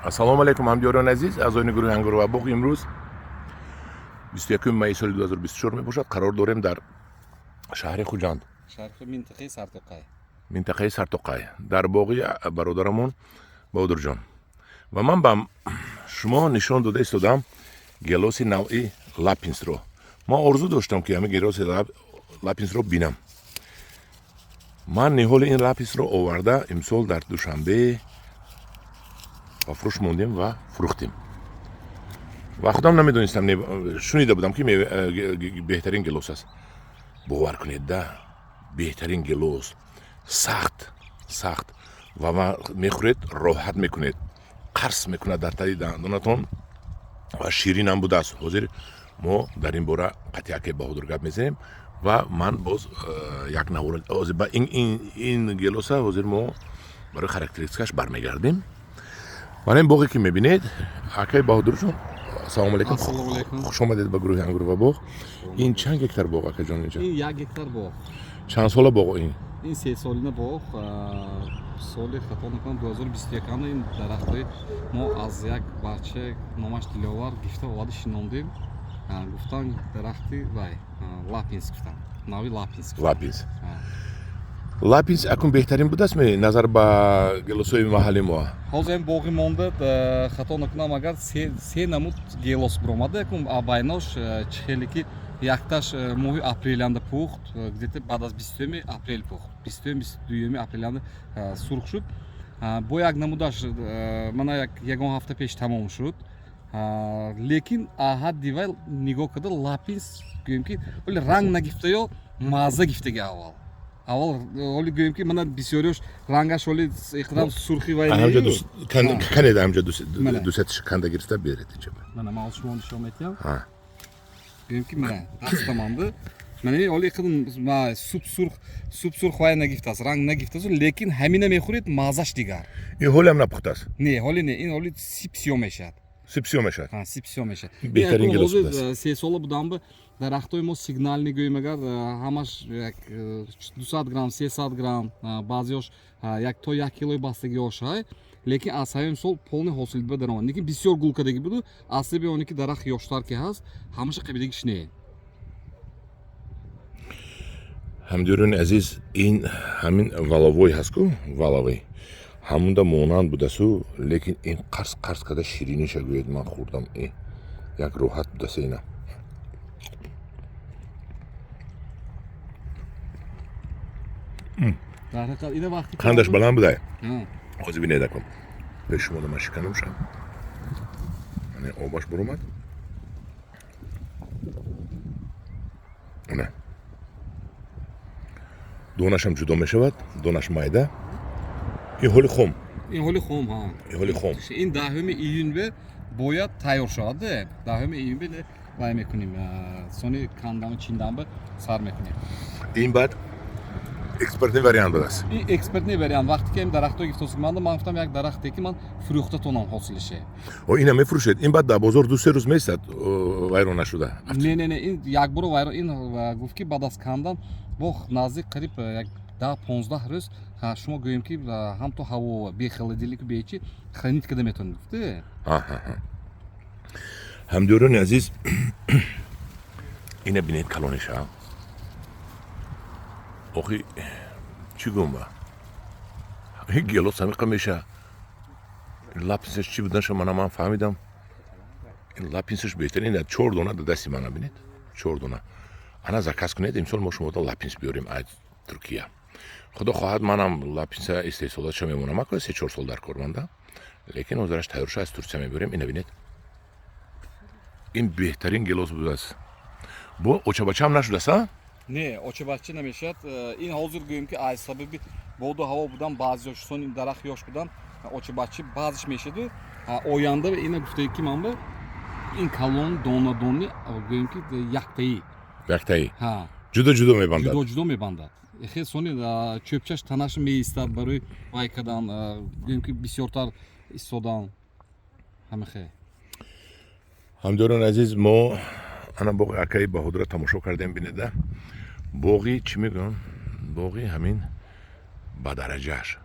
Ассалому алайкум, ҳамдиёрони азиз, аъзоёни гурӯҳи Ангур ва боғ. Имрӯз 21 майи соли 2024 мебошад. Қарор дорем дар шаҳри Хуҷанд, шаҳри минтақаи Сартоқай, минтақаи Сартоқай, дар боғи бародарамон Баҳодурҷон. Ва ман ба шумо нишон дода истодам гелоси навъи Лапинсро. Ман орзу доштам, ки ҳамин гелоси Лапинсро бинам. Ман ниҳоли ин Лапинсро оварда имсол дар Душанбе ба фурӯш мондем ва фурӯхтем. Ва худам намедонистам, шунида будам, ки беҳтарин гелос аст. Бовар кунед да, беҳтарин гелос, сахт сахт ва мехӯред, роҳат мекунед, қарс мекунад дар таи дандонатон ва ширинам будааст. Ҳозир мо дар ин бора қатъияке Баҳодур гап мезанем ва ман боз як навор ин гелоса ҳозир мо барои характеристикаш бармегардем. Мана ин боғе, ки мебинед, акаи Баҳодурҷон, ассалому алайкум. Ассалому алайкум. Хуш омадед ба гурӯҳи Ангур ва боғ. Ин чанд гектар боғ, акаҷон, инҷа? Ин 1 гектар боғ. Чанд сола боғ ин? Ин сесолина боғ. Соли, хато накунам, 2021 ин дарахтҳои мо аз як бача, номаш Диловар, гифта оварда шинондем. Гуфтан, дарахти вай Лапинс гуфтан, нави Лапинс. Лапинс. Лапинс акун беҳтарин будааст ме назар ба гелосҳои маҳалли мо? Ҳозир ин боғи монда, хато накунам агар, се намуд гелос биромада. Якум байнош чӣ хеле ки якташ моҳи апрелянда пухт, где-то баъд аз 20-уми апрел пухт, 20-уми, 22-юми апрелянда сурх шуд. Бо як намудаш мана як ягон ҳафта пеш тамом шуд. Лекин ҳадди вай нигоҳ карда, Лапинс гӯем ки оли ранг нагифтаё, мазза гифтаги. Аввал аввал оли гӯем ки мана бисёриёш рангаш оли иқдам сурхи вай. Канед, ҳамҷа дусеташ канда гирифта беред инҷа. Мана, ман шумо нишон метиҳам. Гӯем ки мана дастаманды, мана оли иқдам суб сурх, суб сурх вай нагифтааст, ранг нагифтааст, лекин ҳамина мехӯред, маззаш дигар. Ин ҳолиам напухтааст? Не, ҳоли не, ин ҳоли сипсиё мешавад. Сипсиё мешавад. Сипсиё мешавад. Беҳтарин гелос будааст. 3 сола будамбы дарахтҳои мо сигнални гӯем агар, ҳамаш як 200 грамм, 300 грамм, баъзеош як то 1 килои бастагиош ҳай, лекин аз ҳамин сол полный ҳосилба даромад. Лекин бисёр гулкадагӣ буду, аз сабаби оне ки дарахт ёштар ки ҳаст, ҳамаша қабидагиш не. Ҳамдиёрони азиз, ин ҳамин валовой ҳаст ку, валовой ҳамунда монанд будасу, лекин ин қарс қарс карда шириниша гӯед, ман хӯрдам, як роҳат будаса ина. Қандаш баланд будай. Ҳозир бинед, акун пеши шумо ман шиканам шам, обаш буромад. На, донашам ҷудо мешавад, донаш майда. Ин ҳоли хом? Ин ҳоли хом. Ин ҳоли хом. Ин 10-уми июнбе бояд тайёр шавад. 10-уми июнбе вай мекунем, сони кандаму чиндамба сар мекунем. Ин баъд экспортный вариант будааст? Ин экспортный вариант. Вақте ки ин дарахтҳо гифтосиманда, ман гуфтам, як дарахте ки ман фурӯхта тонам ҳосилише. О, ина мефурӯшед. Ин баъд дар бозор 2-3 рӯз меистад вайрон нашуда? Не, не, не, ин якбора вайрон. Ин гуфт ки баъд аз кандан боғ наздик қариб як 10-15 рӯз шумо гӯем ки ҳам то ҳаво, бе холодильнику, бечи хранить карда метавонед, гуфте. Ҳамдиёрони азиз, ина бинед, калониша. Охи, чӣ гум ба гелос ҳамиқа меша. Лапинсаш чӣ будаша, мана ман фаҳмидам. Ин лапинсаш беҳтарин. Чор дона да дасти мана, бинед, чор дона. Ана, заказ кунед, имсол мо шумода лапинс биёрем аз Туркия. Худо хоҳад, манам лапинса истеҳсолотша мемонам, ака 3-4 сол дар корманда, лекин ҳозираш тайёрша аз Турсия мебиёрем. Ина бинед, ин беҳтарин гелос будааст. Бо очабачаам нашудааст, а? Не, очабача намешавад. Ин ҳозир гӯем ки аз сабаби боду ҳаво будан, баъзеош сони дарахт ёш будан, очабача баъзеш мешаду. Оянда ина гуфтае ки ман ба ин калон донадони гӯем ки яктаи. Яктаи ҷудо ҷудо мебандад. Ҷудо ҷудо мебандад. Хел сони чӯбчаш танаш меистад, барои вай кардан, гӯем ки бисёртар истодан, ҳамихе. Ҳамдиёрони азиз, мо ана боғи акаи Баҳодурро тамошо кардем. Бинеда, боғи чӣ мегӯям, боғи ҳамин ба дараҷааш,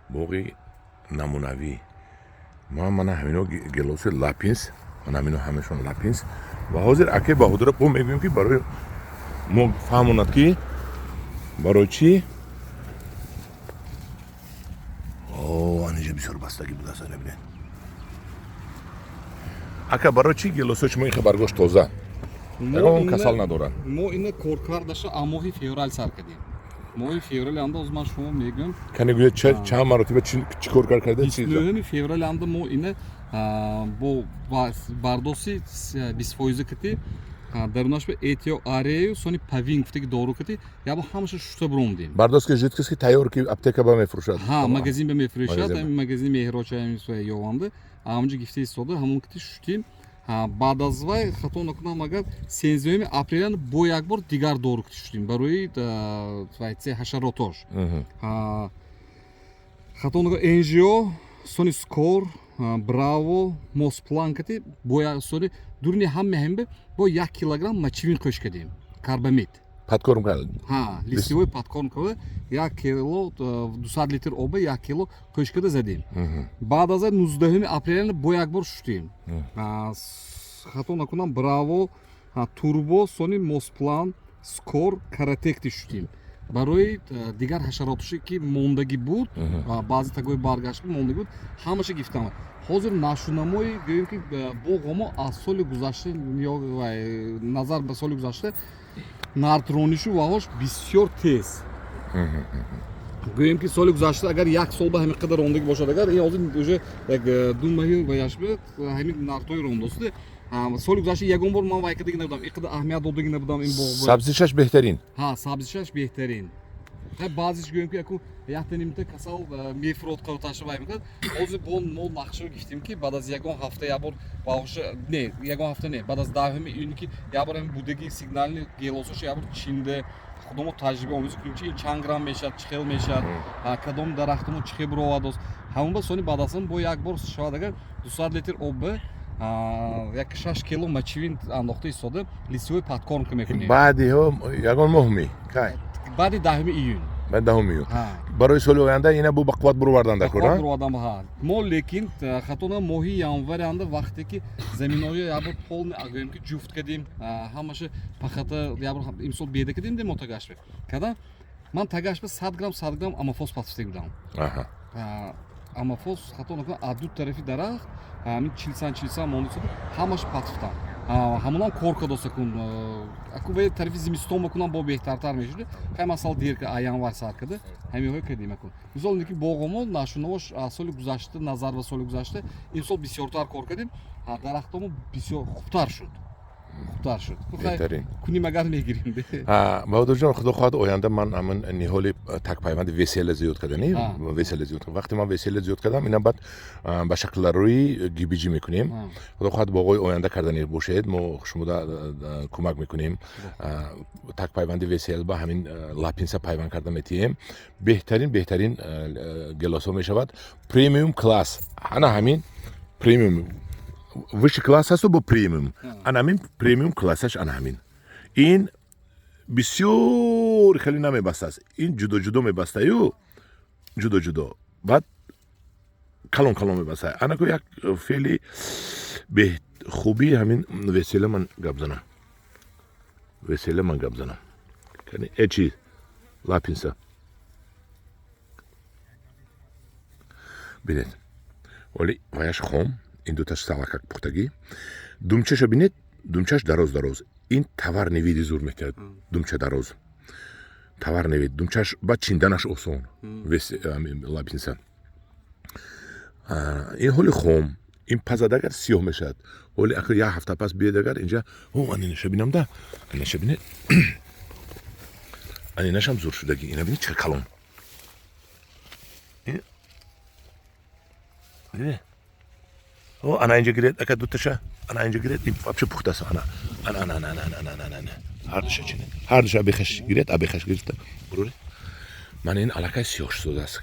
боғи намунавӣ. Ман мана ҳамино гелоси Лапинс, мана ҳамино ҳамашон Лапинс. Ва ҳозир акай Баҳодура бо мегӯем, ки барои мо фаҳмонад, ки барои чӣ. Аниҷа бисёр бастагӣ будааст, ана бинед. Ака, барои чӣ гелосҳои шумо ин баргош тоза, ягон касал надоранд? Мо ина коркардаша а моҳи феврал сар кардем. Моҳи феврали анда, оз ман шумо мегӯям. Кане гӯяд, чанд маротиба чӣ кор кар карда? 29 феврали анда мо ина бо бардоси 20 фоиза кати, дарунаш ба этио арею, сони павин гуфтаги дору кати, ябо ҳамаша шуста буромдем. Бардоски жидкость, ки тайёр, ки аптека ба мефурӯшад? Ҳа, магазин ба мефурӯшад, магазини Меҳроча ёванда, ҳамунҷо гифта истода, ҳамон кати шуштем. Баъд аз вай, хато накунам агар, 13 апрелан бо як бор дигар дору кати шуштем барои вай ҳашаротош. Хато накунам, Энжио, сони Скор, Браво, Мосплан кати, бо сони дуруни ҳама ҳамбе бо 1 килограмм мочевин қӯш кардем, карбамид. Подкормка. Ҳа, листовой подкормка, 1 кило, 200 литр оба 1 кило қӯш карда задем. Баъд аз 19 апрелан бо як бор шуштем. Хато накунам, Браво, Турбо, сони Мосплан, Скор, Каратекти шуштем барои дигар ҳашаротоше, ки мондагӣ буд, баъзе тагои баргашт мондагӣ буд, ҳамаша гифтам. Ҳозир нашунамои, гӯем ки, боғомо аз соли гузашта, назар ба соли гузашта, нардронишу ваҳош бисёр тез. Гӯем ки, соли гузашта агар як сол ба ҳамин қадар рондагӣ бошад, агар ин ҳозир уже як 2 моҳи ваяшба ҳамин нардҳои рондост. Соли гузашта ягон бор ман вай кардагӣ набудам, ин қадар аҳамият додагӣ набудам ин боғ. Сабзишаш беҳтарин. Ҳа, сабзишаш беҳтарин. Баъзеш, гӯем ки, яку якта нимта касал мефурод, қавташа вай мекунад. Ҳозир бо мо нақша гифтем, ки баъд аз ягон ҳафта як бор ваоша, не, ягон ҳафта не, баъд аз 10-уми июн, ки як бор ҳамин будаги сигнални гелосоша як бор чинде, худамо таҷриба омӯзӣ кунем, чи ин чанд грамм мешавад, чӣ хел мешавад, кадом дарахтамо чӣ хел буровад. Ҳамон ба сони баъд аз он бо як бор шавад, агар 200 литр об, як 6 кило мочевин андохта истода, листовой подкормка мекунем. Баъдиҳо ягон моҳ кай? Баъди 10-уми июн. Баъди 10-уми июн барои соли оянда ина бу ба қувват буровардан дар кор. Буровардан. Ҳа, мо лекин, хато на, моҳи январи анда, вақте ки заминҳои ябор полный, гӯем ки, ҷуфт кардем, ҳамаша пахата ябор имсол беда кардем, де мо тагашбе када, ман тагашбе 100 грамм, 100 грамм амофос пафтида будам. Амофос, хато накунам, аз ду тарафи дарахт ҳамин 40 сан, 40 сан монда, ҳамаш патфтам, ҳамонам кор кардоста кун. Аку вай тарафи зимистон бакунам, бо беҳтартар мешуд. Хай, масал дер, а январ сар карда ҳаминҳое кардем. Акун мисол ки боғомо нашунавош аз соли гузашта, назар ба соли гузашта, имсол бисёртар кор кардем, дарахтомо бисёр хубтар шуд, хубтар шуд. Беҳтарин. Куним агар, мегирем. Баҳодурҷон, худо хоҳад, оянда ман ҳамин ниҳоли такпайванди Весела зиёд кардани, Весела зиёд. Вақте ман Весела зиёд кардам, ина баъд ба шакларои гибиҷӣ мекунем. Худо хоҳад, боғои оянда кардани бошед, мо шумода кӯмак мекунем. Такпайванди Весел ба ҳамин Лапинса пайванд карда метиҳем, беҳтарин, беҳтарин гелосҳо мешавад, премиум класс. Ана ҳамин премиум, высший класс ҳасту бо премиум, ана ҳамин премиум классаш. Ана ҳамин ин бисёр хеле намебастааст, ин ҷудо ҷудо мебастаю, ҷудо ҷудо, баъд калон калон мебаста. Анаку як феъли хубии ҳамин Весела ман гап занам, Весела ман гап занам, э чи, Лапинса бинед, вале ваяш хом, ин дуташ салакак пухтагӣ. Думчаша бинед, думчаш дароз дароз, ин товарный види зур метиҳад. Думча дароз, товарный вид, думчаш баъд чинданаш осон. Лапинса ин ҳоли хом, ин пазад агар, сиёҳ мешавад. Ҳоли ахир як ҳафта пас биёд агар инҷа, анинаша бинам да, анинаша бинед, анинашам зур шудагӣ. Ина бинед, чӣ калон. Диде, ана инҷа гиред ака, дуташа ана инҷа гиред, ин вообще пухтаст. Ана, ана, ана, ана, ана, ана, ана, ана, ҳардуша чинед, ҳардуша абехаш гиред, абехаш гирифта буруре. Ман ин аллакай сиёҳ шудааст,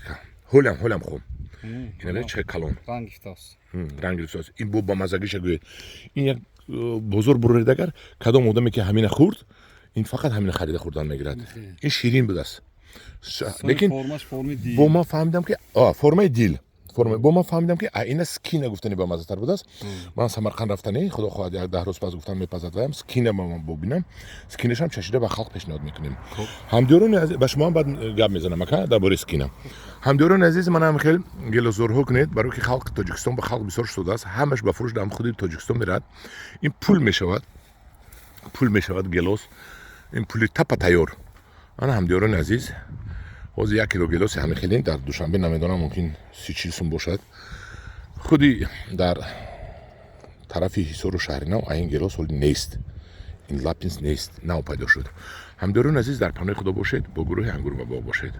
ҳолям, ҳолям хом. Ина бинед, чӣ калон. Ранг гирифтааст. Ранг гирифтааст. Ин бо бамазагиша гӯед, ин як бозор буроред агар, кадом одаме ки ҳамина хӯрд, ин фақат ҳамина харида хӯрдан мегирад. Ин ширин будааст, лекин бо ман фаҳмидам, ки формаи дил. Форма бо ман фаҳмидам, ки а ина скина гуфтани ба маззатар будааст. Ман Самарқанд рафтани, худо хоҳад, як 10 рӯз пас гуфтам, мепазад ваям скина, ба ман бубинам, скинашам чашида ба халқ пешниҳод мекунем. Ҳамдиёрони азиз, ба шумо ҳам баъд гап мезанам, ака, дар бораи скина. Ҳамдиёрони азиз, манам хел гелосзорҳо кунед, барои ки халқи Тоҷикистон ба халқ бисёр шудааст, ҳамаш ба фурӯш дар худи Тоҷикистон меравад. Ин пул мешавад, пул мешавад гелос, ин пули тапа тайёр. Ана, ҳамдиёрони азиз, ҳозир 1 кило гелоси ҳамин хелин дар Душанбе, намедонам, мумкин 30-40 сум бошад. Худи дар тарафи Ҳисору Шаҳринав ин гелос ҳоли нест, ин Лапинс нест, нав пайдо шуд. Ҳамдиёрони азиз, дар паноҳи Худо бошед, бо гурӯҳи Ангур ва боғ бошед.